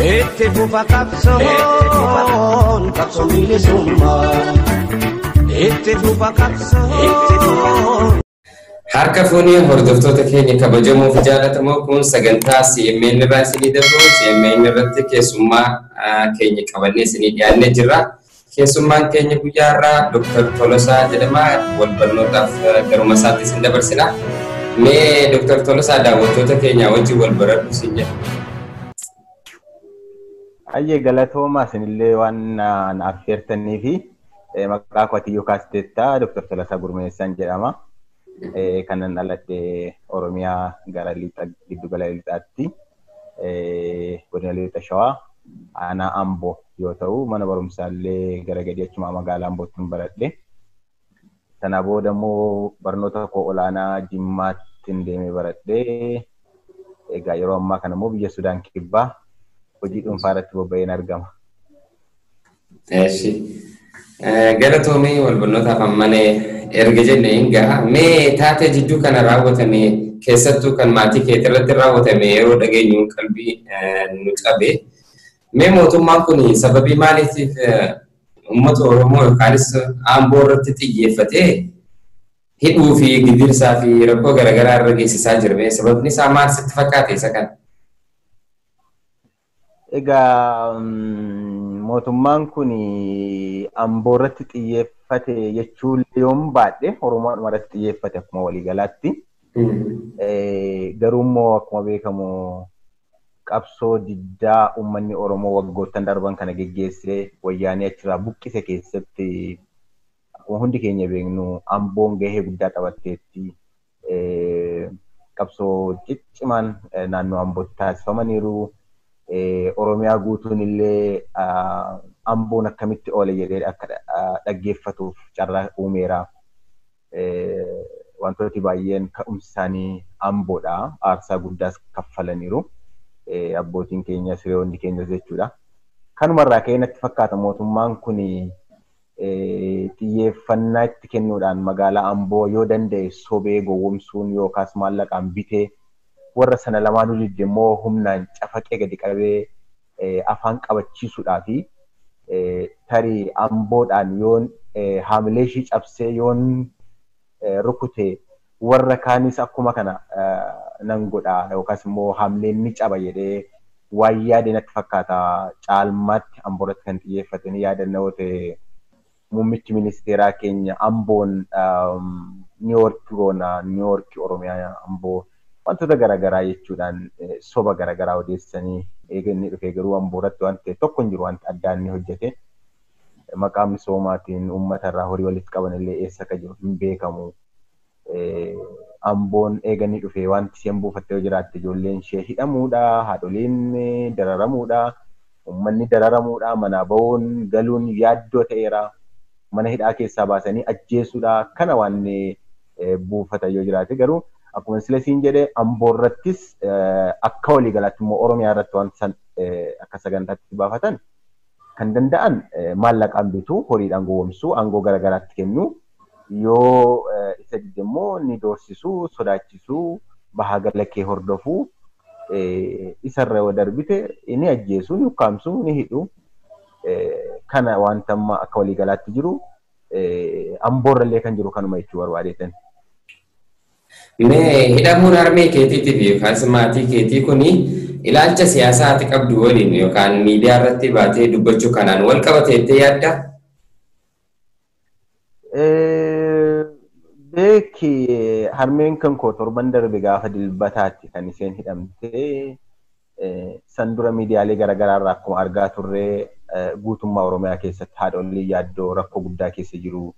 Itti fufa qabsoon, qabsoon bilisummaa. Itti fufa qabsoon. Harka fuunee hordoftoota keenya kabajamoo fi jaallatamoo, kun sagantaa CMN irraa isinii darbu. CMN irratti keessummaa keenya qabannee isinii dhiyaannee jirra. Keessummaan keenya guyyaa irraa Dr. Tolosaa jedhama. Wal barnootaaf garuma isaatti isin dabarsina. Mee Dr. Tolosaa, daawwattoota keenya wajjin wal baradhu isin jedha. Ayyee, galatoomaa isinillee waan na affeertanii fi maqaa koo Atiyyoo Kaasteettaa Dr. Tolasaa Gurmeessaan jedhama. Kanan dhaladhe Oromiyaa gara lixa, giddugala lixaatti, godina Lixa Shawaa, aanaa Amboo yoo ta'u, mana barumsaallee gara gadi achuma magaalaa Ambootti baradhe. Sana booda immoo barnoota koo olaanaa Jimmaatti deemee baradhe. Egaa yeroo ammaa kana immoo biyya Sudaan Kibbaa hojii dhuunfaa irratti bobba'een argama. Eeshi. Galatoomii, wal barnootaaf ammanee erga jenne hin gaha. Mee taatee jidduu kana raawwatame, keessattuu kan maatii keetii irratti raawwatame, yeroo dhageenyu qalbii nu cabe. Mee mootummaan kun sababii maaliitiif uummata Oromoo yookaanis Amboo irratti xiyyeeffatee hidhuu fi gidirsaa fi rakkoo garaagaraa irra geessisaa jira? Mee sababni isaa maal sitti fakkaate isa kana? Egaa mootummaan kun Amboo irratti xiyyeeffate jechuun yoon baadhe, Oromoodhuma irratti xiyyeeffate akkuma waliigalaatti. Garuu immoo akkuma beekamu qabsoo diddaa uummanni Oromoo waggoottan darban kana geggeessee wayyaanee achirraa buqqise keessatti, akkuma hundi keenya beeknu, Amboon gahee guddaa taphatteetti. Qabsoo ciccimaan naannoo Ambootti taasifamaniiru. Oromiyaa guutuun illee Amboon akkamitti oole jedhee akka dhaggeeffatuuf carraa uumeera. Wantooti baay'een ka'umsi isaanii Amboodha. Aarsaa guddaas kaffalaniiru. Abbootiin keenyas, hiriyoonni keenyas jechuudha. Kanumarraa ka'ee natti fakkaata mootummaan kun xiyyeeffannaa itti kennuudhaan magaalaa Amboo yoo danda'e sobee gowwomsuun yookaas maallaqaan bitee, warra sana lamaanuu didde immoo humnaan cafaqee gadi qabee afaan qabachiisuudhaa fi tarii Amboodhaan yoon haamilee ishii cabsee yoon rukute, warra kaanis akkuma kana nan godha yookaas immoo haamileen ni caba jedhee waan yaade natti fakkaata caalmaatti Amboo irratti kan xiyyeeffate. Ni yaadanna yoo ta'e, muummichi ministeeraa keenya Amboon Niiwoorki goona, Niiwoorki Oromiyaa Amboo, wantoota garaagaraa jechuudhaan soba garaagaraa odeessanii eega inni dhufee garuu Amboo irratti wanti ta'e tokko hin jiru, wanti addaa inni hojjete. Maqaa misoomaatiin uummata irraa horii walitti qaban illee eessa akka jiru hin beekamu. Amboon eega inni dhufee wanti isheen buufattee yoo jiraatte ijoolleen ishee hidhamuudha, haadholiin dararamuudha, uummanni dararamuudha, manaa bahuun galuun yaaddoo ta'eera. Mana hidhaa keessaa baasanii ajjeesuudha. Kana waan buufata yoo jiraate garuu akkuma sila siin jedhee, Amboo irrattis akka waliigalaatti immoo Oromiyaa irratti wanti san akka sagantaatti baafatan kan danda'an maallaqaan bituu, horiidhaan gowwoomsuu, aangoo garaagaraatti kennu, yoo isa didde immoo ni doorsisuu, sodaachisuu, bahaa gala kee hordofuu, isarra yoo darbite ni ajjeesuu, ni ukkaamsuu, ni hidhu. Kana wanta amma akka waliigalaatti jiru, Amboorrallee kan jiru kanuma jechuu barbaadeetan. Mee hidhamuun harmee keetiitiif yookaas maatii keetii kuni ilaalcha siyaasaa ati qabdu waliin yookaan miidiyaa irratti baatee dubbachuu kanaan wal qabate jettee yaaddaa? Beeki, harmeen kan koo torban darbe gaafa Dilbataatti kan isheen hidhamte. San dura miidiyaalee garaagaraa irraa akkuma argaa turre, guutummaa Oromiyaa keessatti haadholii yaaddoo rakkoo guddaa keessa jiru.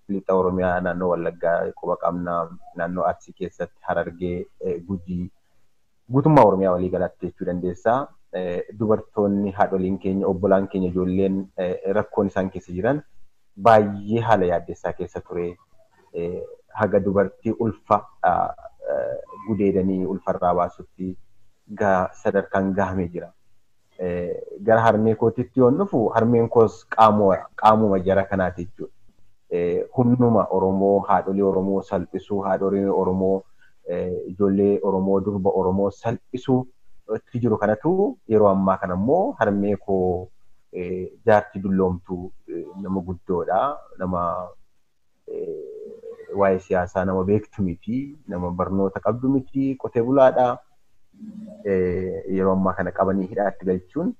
Lixa Oromiyaa naannoo Wallaggaa quba qabna, naannoo Arsii keessatti, Harargee, Gujii, guutummaa Oromiyaa walii galaatti jechuu dandeessaa. Dubartoonni, haadholiin keenya, obbolaan keenya, ijoolleen rakkoon isaan keessa jiran baay'ee haala yaaddessaa keessa ture. Haga dubartii ulfa gudeedanii ulfarraa baasutti sadarkaan gahamee jira. Gara harmee kootitti yoon dhufu, harmeen koos qaamuma jara kanaati jechuudha. Humnuma Oromoo, haadholii Oromoo salphisuu, haadholii Oromoo, ijoollee Oromoo, durba Oromoo salphisuu itti jiru kanatu yeroo ammaa kana immoo harmee koo jaartii dulloomtuu nama guddoodha. Nama waa'ee siyaasaa nama beektu miti, nama barnoota qabdu miti, qotee bulaadha. Yeroo ammaa kana qabanii hidhaatti galchuun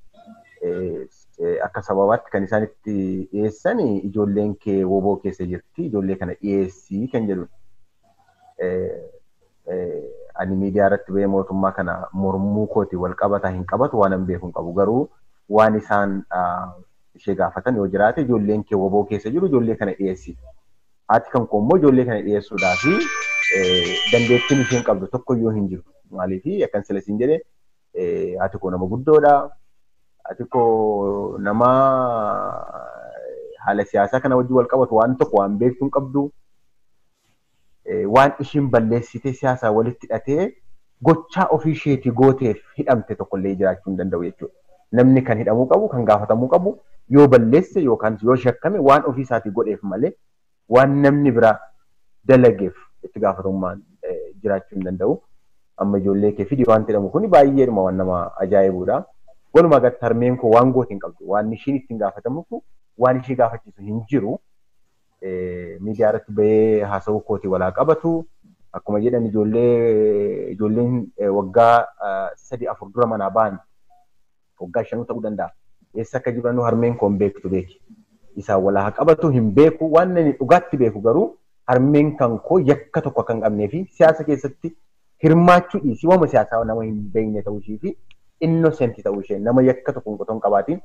akka sababaatti kan isaan itti dhiyeessan ijoolleen kee woboo keessa jirti, ijoollee kana dhiyeessii kan jedhudha. Ani miidiyaa irratti bahee mootummaa kana mormuu kooti wal qabataa hin qabatu waan an beeku hin qabu. Garuu waan isaan ishee gaafatan yoo jiraate ijoolleen kee woboo keessa jiru ijoollee kana dhiyeessi. Haati kan koo immoo ijoollee kana dhiyeessuudhaa fi dandeettiin isheen qabdu tokkoyyuu hin jiru. Maaliif akkan sila siin jedhe haati koo nama guddoodha. Haati koo nama haala siyaasaa kana wajjin wal qabatu waan tokko waan beektu hin qabdu. Waan ishiin balleessitee siyaasaa walitti hidhatee gochaa ofii isheetii gooteef hidhamte tokkollee jiraachuu hin danda'u jechuudha. Namni kan hidhamuu qabu, kan gaafatamuu qabu yoo balleesse yookaan yoo shakkame waan ofii isaatii godheef malee waan namni biraa dalageef itti gaafatamummaan jiraachuu hin danda'u. Amma ijoollee kee fidi waan jedhamu kun baay'eedhuma waan nama ajaa'ibudha. Walumaa galatti harmeen koo waan goote hin qabdu. Waan ishiin ittiin gaafatamtu waan ishee gaafachiisu hin jiru. Miidiyaa irratti bahee haasawuu kootii walaa qabatu. Akkuma jedhan ijoolleen waggaa 3-4 dura manaa ba'an waggaa 5 ta'uu danda'a. Eessa akka jiran harmeen koo hin beektu beeki. Isaan walaa qabatu hin beeku. Waan inni dhugaatti beeku garuu harmeen kan koo yakka tokko akka hin qabnee fi siyaasa keessatti hirmaachuu dhiisii waama siyaasaa nama hin beekne ta'uu ishee fi innocent ta'uu ishee nama yakka tokko hin qabaatiin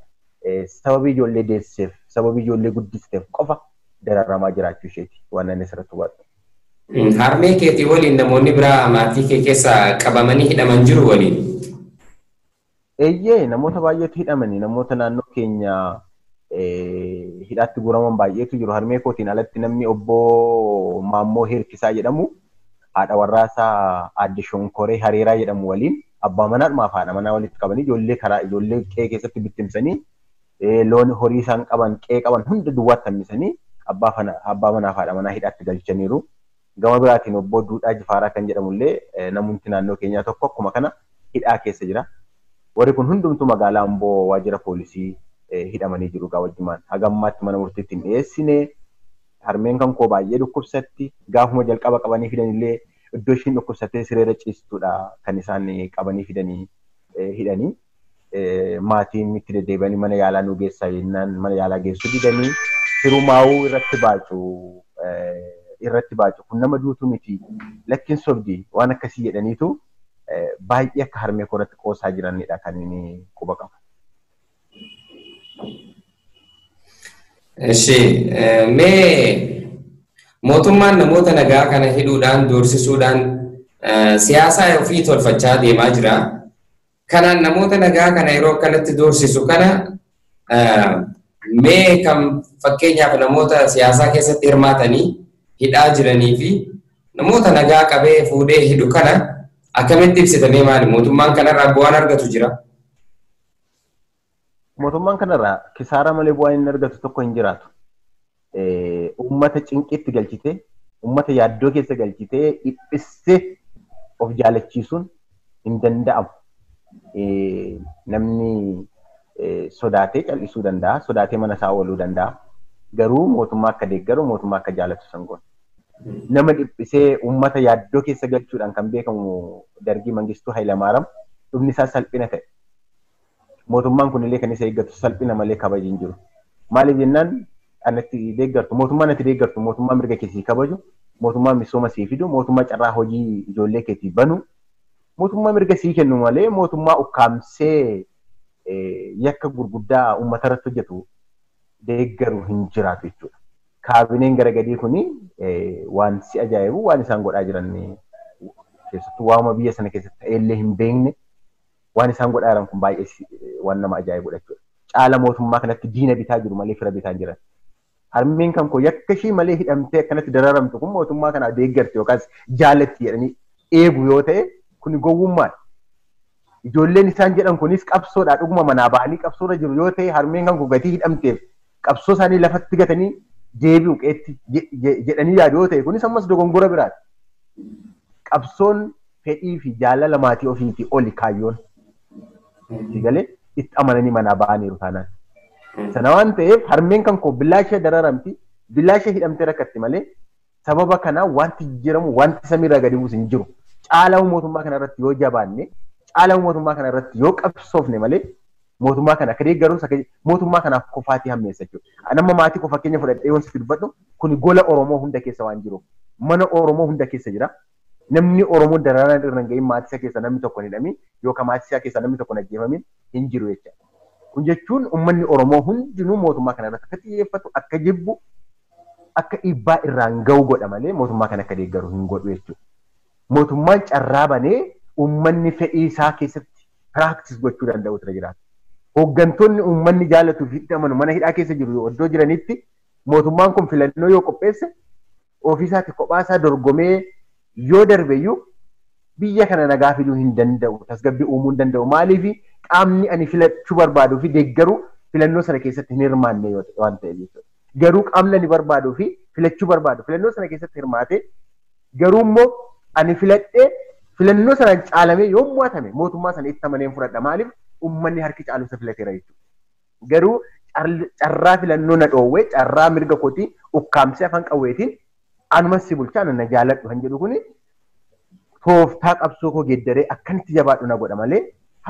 sababii ijoollee deesseef sababii ijoollee guddisteef qofa dararamaa jiraachuu isheeti waan inni asirratti hubadhu. Harmee keetii waliin namoonni biraa maatii kee keessa qabamanii hidhaman jiru waliin? Eeyyee namoota baay'eetu hidhamanii namoota naannoo keenya hidhaatti guuraman baay'eetu jiru. Harmee kootiin alatti namni obbo Maammoo Hirkisaa jedhamu haadha warraasaa aadde Shonkoree Hariiraa jedhamu waliin abbaa manaadhumaaf haadha manaa walitti qabanii ijoollee karaa ijoollee qe'ee keessatti bittimsanii loon horii isaan qaban qe'ee qaban hunda duwwaatti hambisanii abbaa manaaf haadha manaa hidhaatti galchaniiru. Gama biraatiin obbo Duudhaa Jifaaraa kan jedhamullee namoonni naannoo keenyaa tokko akkuma kana hidhaa keessa jira. Warri kun hundumtuu magaalaa Amboo waajjira poolisii hidhamanii jiru gaa wajjumaan. Haga ammaatti mana murtiitti hin dhiyeessine. Harmeen kan koo baay'ee dhukkubsatti. Gaafuma jalqaba qabanii fidanillee iddoo ishiin dhukkubsattee sireerra ciistudha kan isaan qabanii fidanii hidhanii. Maatiin itti deddeebi'anii mana yaalaa nu geessaa jennaan mana yaalaa geessuu didanii hirumaa'uu irratti baacu kun nama duutu miti lakkin sobdi waan akkasii jedhaniitu baay'ee akka harmee koo irratti qoosaa jiranidha kan inni quba qabu. Eshi mee mootummaan namoota nagaa kana hidhuudhaan doorsisuudhaan siyaasa ofii tolfachaa deemaa jira. Kanaan namoota nagaa kana yeroo akkanatti doorsisu kana mee kan fakkeenyaaf namoota siyaasaa keessatti hirmaatanii hidhaa jiranii fi namoota nagaa qabee fuudhee hidhu kana akkamitti ibsitamee maali? Mootummaan kanarraa bu'aan argatu jira? Mootummaan kanarraa kisaaraa malee bu'aan inni argatu tokko hin jiraatu. Uummata cinqiitti galchitee, uummata yaaddoo keessa galchitee dhiphissee of jaalachiisuun hin danda'amu. Namni sodaatee callisuu danda'a, sodaatee mana isaa ooluu danda'a. Garuu mootummaa akka deeggaru, mootummaa akka jaalatu san goona. Nama dhiphisee uummata yaaddoo keessa galchuudhaan kan beekamu Dargii Mangistuu Hayilamaariyaam dhumni isaa salphina ta'e. Mootummaan kunillee kan isa eeggatu salphina malee kabaji hin jiru. Maaliif jennaan anatti deeggartu, mootummaan ati deeggartu, mootummaa mirga kee sii kabaju, mootummaa misooma sii fidu, mootummaa carraa hojii ijoollee keetii banu, mootummaa mirga sii kennu malee mootummaa ukkaamsee yakka gurguddaa uummata irratti hojjetu deeggaru hin jiraatu jechuudha. Kaabineen gara gadii kuni waan si ajaa'ibu waan isaan godhaa jiran keessattuu waama biyya sana keessatti ta'ellee hin beekne waan isaan godhaa jiran kun baay'ee waan nama ajaa'ibudha jechuudha. Caala mootummaa kanatti diina bitaa jiru malee fira bitaa hin jiran. Harmeen kan koo yakka ishii malee hidhamtee akkanatti dararamtu kun mootummaa kana deeggarti yookaas jaalatti jedhanii eegu yoo ta'e kun gowwummaadha. Ijoolleen isaan jedhan kunis qabsoodhaa dhuguma manaa ba'anii qabsoorra jiru yoo ta'e harmeen kan koo gatii hidhamteef qabsoo isaanii lafatti gatanii deebi'u qeetti jedhanii yaadu yoo ta'e kunis ammas dogongora biraati. Qabsoon fedhii fi jaalala maatii ofiitii oli kaayyoon. Galee itti amananii manaa ba'aniiru taanaan. Sana waan ta'eef harmeen kan koo bilaasha dararamti, bilaasha hidhamtee rakkatti malee sababa kanaa wanti jijjiiramu wanti samiirraa gadi buusu hin jiru. Caalaa mootummaa kana irratti yoo jabaanne, caalaa mootummaa kana irratti yoo qabsoofne malee mootummaa kana akka deeggaruus mootummaa kanaaf kofaatii hammeessa jechuudha. Nama maatii koo fakkeenya fudhadhee yoon sitti dubbadhu kun gola Oromoo hunda keessa waan jiruuf mana Oromoo hunda keessa jira. Namni Oromoo dararaan irra hin gahin maatii isaa keessa namni tokko hin hidhamin yookaan maatii isaa keessa namni tokko hin ajjeefamin hin jiru jechuudha. Kun jechuun uummanni Oromoo hundinuu mootummaa kana irratti akka xiyyeeffatu, akka jibbu, akka dhiibbaa irraan gahu godha malee mootummaa kana akka deeggaru hin godhu jechuudha. Mootummaan carraa banee uummanni fedhii isaa keessatti piraaktis gochuu danda'u irra jiraata. Hooggantoonni uummanni jaalatuu fi itti amanu mana hidhaa keessa jiru iddoo jiranitti mootummaan kun filannoo yoo qopheesse ofiisaatti kophaa isaa dorgomee yoo darbeyyuu biyya kana nagaa fiduu hin danda'u, tasgabbii uumuu hin danda'u. Maaliif qaamni ani filachuu barbaaduu fi deeggaru filannoo sana keessatti hin hirmaanne waan ta'eef jechuudha. Garuu qaamni ani barbaaduu fi filachuu barbaadu filannoo sana keessatti hirmaate garuu immoo ani filadhee filannoo sanaan caalamee yoo mo'atame mootummaa sana itti amaneen fudhadha. Maaliif uummanni harki caalu isa filateera jechuudha. Garuu carraa filannoo na dhoowwee carraa mirga kootii ukkaamsee afaan qawweetiin anumas si bulchaa na jaaladhu kan jedhu kuni tooftaa qabsoo koo geeddaree akkanitti jabaadhu na godha malee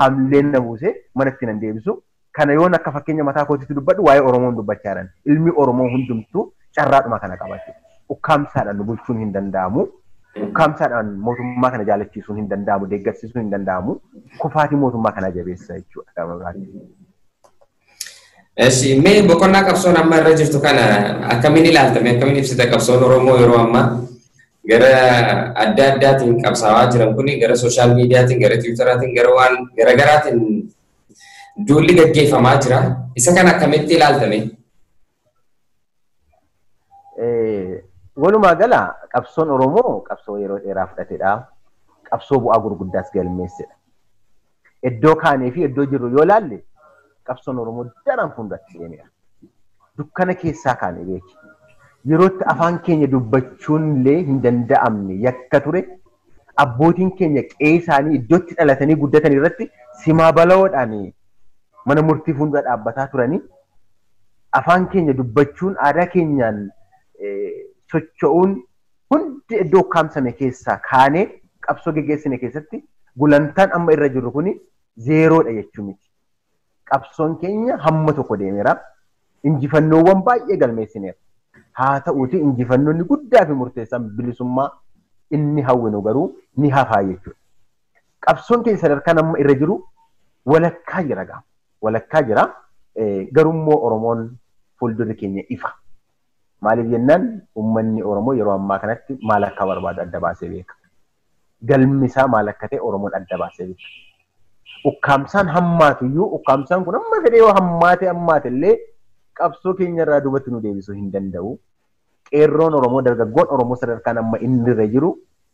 haamleen na buusee manatti nan deebisu. Kana yoon akka fakkeenya mataa kootiitti dubbadhu waa'ee Oromoon dubbachaa jiran. Ilmi Oromoo hundumtuu carraadhuma kana qaba jechuudha. Ukkaamsaadhaan nu bulchuun hin danda'amu. Ukkaamsaadhaan mootummaa kana jaalachiisuun hin danda'amu, deeggarsiisuun hin danda'amu. Kufaatii mootummaa kanaa jabeessa jechuudha. Eshi, mee boqonnaa qabsoon amma irra jirtu kana akkamiin ilaaltame, akkamiin ibsita qabsoon Oromoo yeroo ammaa gara adda addaatiin qabsaawaa jiran kuni gara sooshaal miidiyaatiin, gara tiwiitaraatiin, gara waan garaagaraatiin duulli gaggeeffamaa jira. Isa kana akkamitti ilaaltame? Walumaa gala qabsoon Oromoo qabsoo yeroo dheeraa fudhatedha. Qabsoo bu'aa gurguddaas galmeessedha. Iddoo kaanee fi iddoo jirru yoo laalle qabsoon Oromoo daran fuulduratti deemeera. Dukkana keessaa kaanee beeki. Yerootti afaan keenya dubbachuun illee hin danda'amne yakka ture. Abbootiin keenya qe'ee isaanii iddootti dhalatanii guddatan irratti simaa bala'oodhaan mana murtii fuuldura dhaabbataa turanii afaan keenya dubbachuun aadaa keenyaan socho'uun hundi iddoo ukkaamsame keessaa kaanee qabsoo geggeessine keessatti gulantaan amma irra jirru kuni zeeroodha jechuu miti. Qabsoon keenya hamma tokko deemeera. Injifannoowwan baay'ee galmeessineera. Haa ta'uuti injifannoonni guddaa fi murteessaan bilisummaa inni hawwinu garuu ni hafaa jechuudha. Qabsoon keenya sadarkaan amma irra jiru walakkaa jira gaafa. Walakkaa jira. Garuu Oromoon fuuldurri keenya ifa. Maaliif jennaan uummanni Oromoo yeroo ammaa kanatti maal akka barbaadu adda baasee beeka. Galmi isaa maal akka ta'e Oromoon adda baasee beeka. Ukkaamsaan hammaatuyyuu ukkaamsaan kun amma fedhee yoo hammaate hammaate illee qabsoo keenya irraa duubatti nu deebisuu hin danda'u. Qeerroon Oromoo dargaggoon Oromoo sadarkaan amma inni irra jiru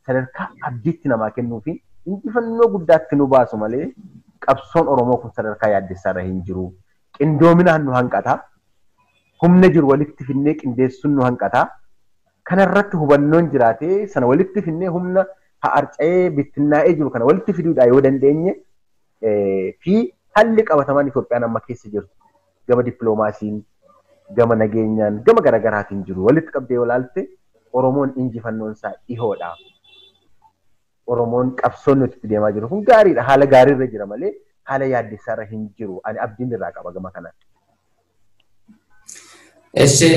sadarkaa abdiitti namaa kennuu fi injifannoo guddaatti nu baasu malee qabsoon Oromoo kun sadarkaa yaaddessaa irra hin jiru. Qindoominaan nu hanqata. Humna jiru walitti finnee qindeessuun nu hanqata. Kanarratti hubannoon jiraatee sana walitti finnee humna harca'ee bittinnaa'ee jiru kana walitti fiduudhaa yoo dandeenye fi haalli qabatamaan Itoophiyaan amma keessa jirtu gama dippiloomaasiin, gama nageenyaan, gama garaagaraatiin jiru walitti qabdee yoo ilaalte Oromoon injifannoon isaa dhihoodha. Oromoon qabsoon nuti itti deemaa jiru kun gaariidha. Haala gaariirra jira malee haala yaaddessaarra hin jiru. Ani abdiin irraa qaba gama kanaan. Eshi,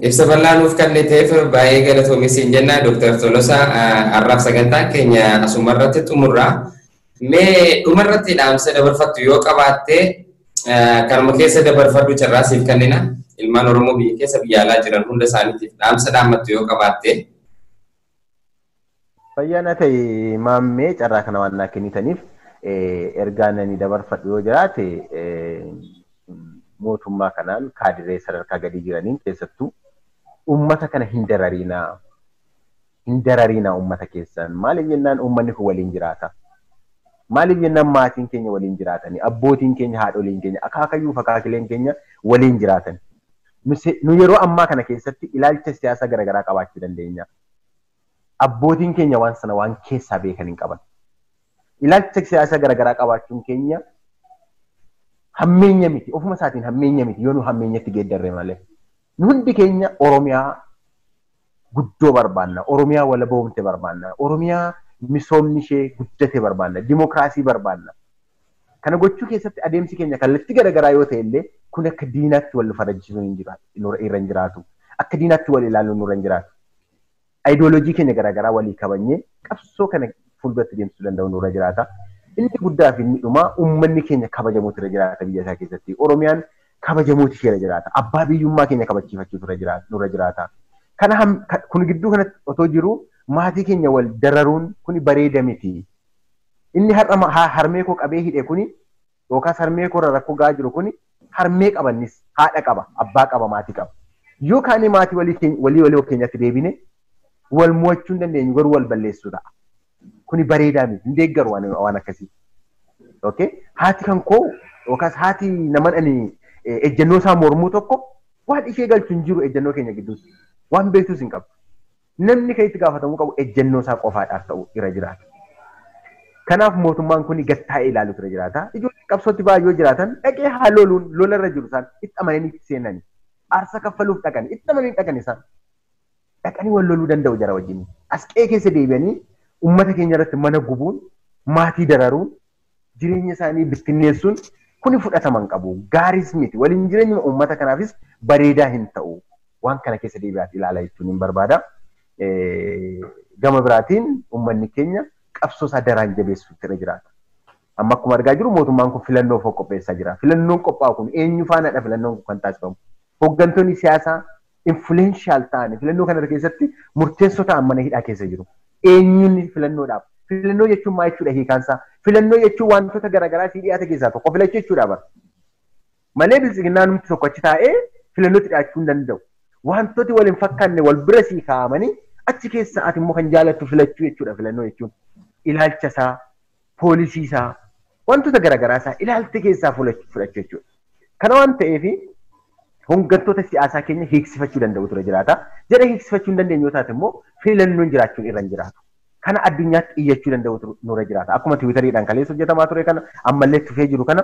ibsa bal'aa nuuf kenniteef baay'ee galatoomi siin jenna Dr. Tolosaa har'aaf sagantaan keenya asuma irratti xumurra. Mee dhumarratti dhaamsa dabarfattu yoo qabaatte kanuma keessa dabarfadhu carraa siif kennina. Ilmaan Oromoo biyya keessa biyya alaa jiran hunda isaaniitiif dhaamsa dhaammattu yoo qabaatte. Fayyaa na ta'e maammee carraa kana waan naa kennitaniif ergaa nani dabarfadhu yoo jiraate mootummaa kanaan kaadiree sadarkaa gadi jiraniin keessattuu uummata kana hin dararinaa. Hin dararinaa uummata keessan. Maaliif jennaan uummanni kun waliin jiraata. Maaliif jennaan maatiin keenya waliin jiraatani, abbootiin keenya, haadholiin keenya, akaakayyuu fi akaakileen keenya waliin jiraatan. Nu yeroo ammaa kana keessatti ilaalcha siyaasaa garaagaraa qabaachuu dandeenya. Abbootiin keenya waan sana waan keessaa beekan hin qaban. Ilaalcha siyaasaa garaagaraa qabaachuun keenya Hammeenya miti, ofuma isaatiin hammeenya miti yoo nu hammeenyatti geeddarre malee. Nu hundi keenya Oromiyaa guddoo barbaanna, Oromiyaa walaboomte barbaanna, Oromiyaa misoomni ishee guddate barbaanna, dimokiraasii barbaanna. Kana gochuu keessatti adeemsi keenya kallattii garaagaraa yoo ta'e illee kun akka diinaatti wal farajjisuun hin jiraatu, irra hin jiraatu. Akka diinaatti wal ilaaluun nurra hin jiraatu. Ayidooloojii keenya garaagaraa walii kabajnee qabsoo kana fuulduratti deemsisuu danda'u nurra jiraata. Inni guddaa fi inni dhumaa uummanni keenya kabajamuutu irra jiraata biyya isaa keessatti. Oromiyaan kabajamuutu ishee irra jiraata. Abbaa biyyummaa keenya kabachiifachuutu nurra jiraata. Kana kun gidduu kanatti otoo jiru maatii keenya wal dararuun kuni bareeda miti. Inni har'a harmee koo qabee hidhe kuni yookaas harmee koo irra rakkoo gahaa jiru kuni harmee qabannis haadha qaba, abbaa qaba, maatii qaba. Yoo kaane maatii walii walii keenyatti deebine wal mo'achuu hin dandeenyu garuu wal balleessuu ta'a. Kuni bareedaa miti, hin deeggaru waan akkasii. Okay? Haati kan koo yookaas haati naman ani ejjennoo isaa mormuu tokko waan ishee galchu hin jiru ejjennoo keenya gidduutti. Waan beektus hin qabdu. Namni kan itti gaafatamuu qabu ejjennoo isaa qofaadhaaf ta'u irra jiraata. Kanaaf mootummaan kun gattaa'ee ilaalutu irra jiraata. Ijoolleen qabsootti baay'ee jiraatan dhaqee haa loluun lola irra jiru isaan itti amananii itti seenani. Aarsa kaffaluuf dhaqani, itti amananii dhaqan isaan. Dhaqanii wal loluu danda'u jara wajjin. As qe'ee keessa deebi'anii uummata keenya irratti mana gubuun, maatii dararuun, jireenya isaanii bittinneessuun kuni fudhatama hin qabu. Gaariis miti. Waliin jireenya uummata kanaafis bareedaa hin ta'u. Waan kana keessa deebi'aati ilaalaa jechuun hin barbaada. Gama biraatiin uummanni keenya qabsoo isaa daraan jabeessuutti irra jiraata. Amma akkuma argaa jiru mootummaan kun filannoof qopheessaa jira. Filannoon qophaa'u kun eenyu faanaadha filannoon kun kan taasifamu? Hooggantoonni siyaasaa influential ta'an filannoo kana keessatti murteessoo ta'an mana hidhaa keessa jiru. Eenyuun filannoodhaaf? Filannoo jechuun maal jechuudha hiikaansaa? Filannoo jechuun wantoota garaagaraa sii dhiyaate keessaa tokko filachuu jechuudha bara. Malee biltsiginnaa namti tokko achi taa'ee filannootti dhiyaachuu hin danda'u. Wantooti wal hin fakkaanne wal bira sii kaa'amanii achi keessa ati immoo kan jaalattu filachuu jechuudha filannoo jechuun. Ilaalcha isaa, poolisii isaa, wantoota garaagaraa isaa ilaalte keessaa fudhachuu jechuudha. Kana waan ta'eef hooggantoota siyaasaa keenya hiiksifachuu danda'u ture jiraata. Jedha hiiksifachuu hin dandeenyu yoo taate immoo filannoon jiraachuun irra hin jiraatu. Kana addunyaatti iyyachuu danda'u nurra jiraata. Akkuma tiwiitariidhaan kaleessa hojjetamaa ture kana ammallee tufee jiru kana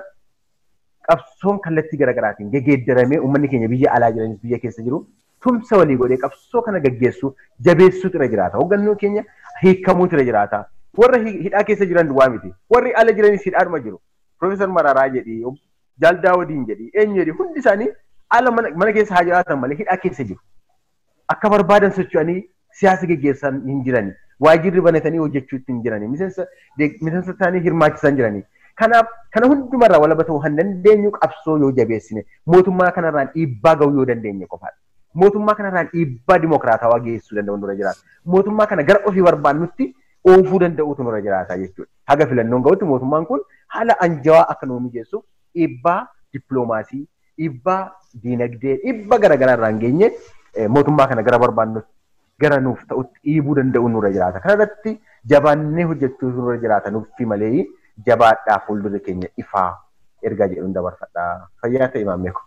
qabsoon kallattii garaagaraatiin geeddaramee uummanni keenya biyya alaa jiranis biyya keessa jiru tumsa walii godhee qabsoo kana gaggeessuu jabeessuutu irra jiraata. Hooggannoon keenya hiikamuutu irra jiraata. Warra hidhaa keessa jiran duwwaa miti. Warri ala jiranis hidhaadhuma jiru. Profeesar Mararaa jedhi, Jaal Daawudiin jedhi, eenyu jedhi hundi isaanii ala mana keessa haa jiraatan malee hidhaa keessa jiru. Akka barbaadan socho'anii siyaasa gaggeessan hin jirani. Waajirri banatanii hojjechuutti hin jirani. Miseensa isaanii hirmaachisan jirani. Kanaaf kana hundumarraa walaba ta'uu kan dandeenyu qabsoo yoo jabeessine mootummaa kanarraan dhiibbaa ga'uu yoo dandeenye qofaadha. Mootummaa kanarraan dhiibbaa dimokiraatawaa geessisuu danda'u nurra jiraata. Mootummaa kana gara ofii barbaannutti oofuu danda'uutu nurra jiraata jechuudha. Haga filannoon ga'utti mootummaan kun haala anjawaa akka nu mijeessuuf dhiibbaa dippiloomaasii, dhiibbaa diinagdee, dhiibbaa garaagaraa irraan geenye mootummaa kana gara barbaannutti gara nuuf ta'utti dhiibuu danda'u nurra jiraata. Kana irratti jabaannee hojjechuu nurra jiraata nuuf malee jabaadhaa fuuldurri keenya ifaa ergaa jedhuun dabarfadha. Fayyaa ta'e maammee ko.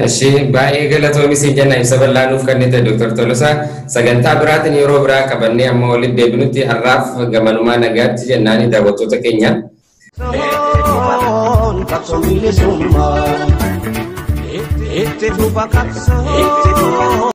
Eshi baay'ee galatoomi siin jenna ibsa bal'aa nuuf kennite Dr. Tolosaa sagantaa biraatiin yeroo biraa qabannee amma walitti deebinutti har'aaf gamanumaa nagaatti jennaani daawwattoota keenya. Qabsoon bilisummaa itti fufa qabsoon.